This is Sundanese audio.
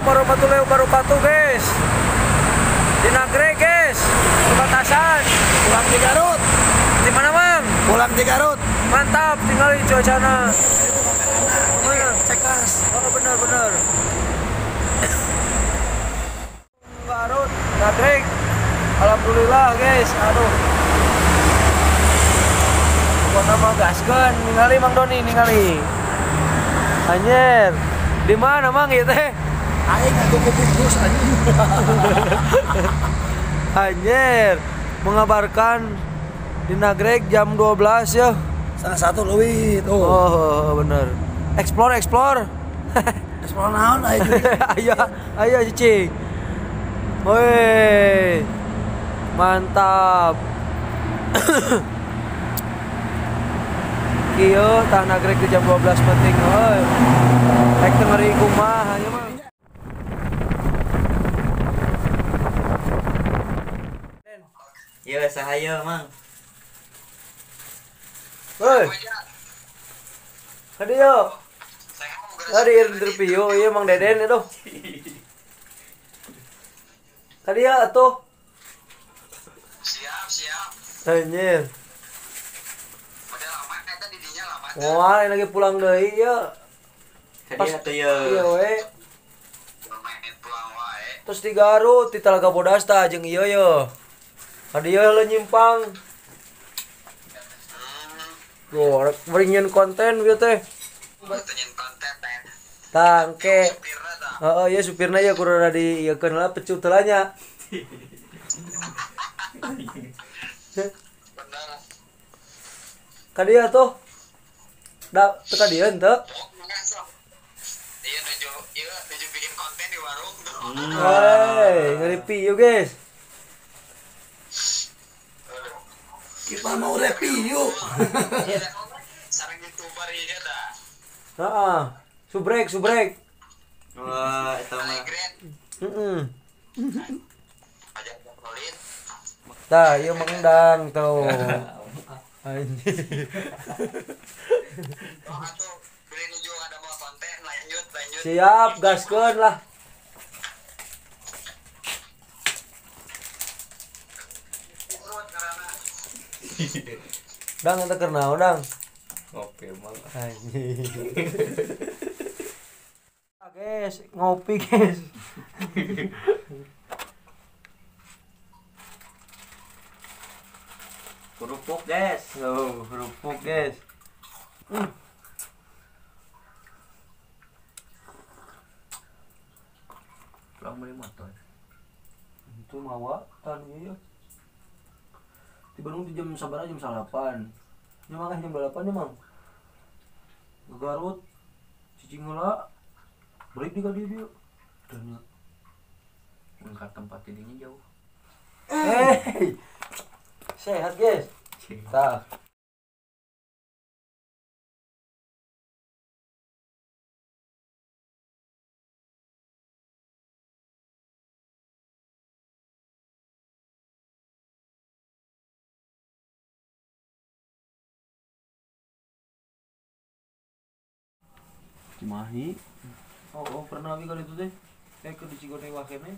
Warahmatullahi wabarakatuh, guys. Di Nagreg, guys, perbatasan. Pulang di Garut. Di mana, Mang? Pulang di Garut. Mantap, tinggal di cuacana. Mana? Cekas. Oh, benar-benar. Garut, Nagreg. Alhamdulillah, guys. Aduh. Pokoknya mah gaskeun, ningali Mang Doni ningali. Anjir. Di mana, Mang ieu teh? Aing atuh kubus anjing. Anjir, mengabarkan di Nagreg jam 12 ya. 12:30 leuwih tuh. Oh, bener. Explore, explore. Explore naon ayo. Ayo, ayo cicing. Woi. Mantap. Kieu tah Nagreg di jam 12 penting euy. Rek teu ngeri kumaha nya mah. Iya, sahaya, Mang. Woi. Ka dieu. Tadi interview ieu Mang Deden aduh. Ka dieu atuh. Siap, siap. Anjir. Udah lama eta di dinya lama. Wah, lagi pulang deui ieu. Ka dieu atuh ieu. Iya we. Main pulang wae. Terus di Garut di Talaga Bodas tah jeung ieu ye. Tadi ya lo nyimpang. Tuh, beringin konten gitu teh. Nyin konten teh. Tangke. Heeh, ya supirna ya kudu rada di ieukeun lah pecut heula nya. Bener. Ka dieu tuh. Da teu ka dieu henteu. Iya nuju ieu nuju bikin konten di warung tuh. Hei, nge-review guys. Kita mau review. Sareng YouTuber ieu tah. Heeh. Subrek, subrek. Wah, eta mah. Heeh. Tah, ieu mengundang tuh. Anjir. Oh, atuh beli nuju ada mau konten lanjut, lanjut. Siap, gaskeun lah. Dang eta keur naon, Dang? Ngopi, Mang. Anjing. Guys, ngopi, guys. Kerupuk, guys. Oh, kerupuk, guys. Pulang beli motor. Itu mawa tan ieu. Di Bandung di jam sabaraha, jam 8. Nya makan jam 8 nya, Mang. Ke Garut cicing heula. Balik di ka dieu dieu. Dan nya mengkat tempat tidinya jauh. Hey. Sehat, guys. Tah. Cimahi. Oh, pernah abi kali itu teh. Ke di Cigonewa kene.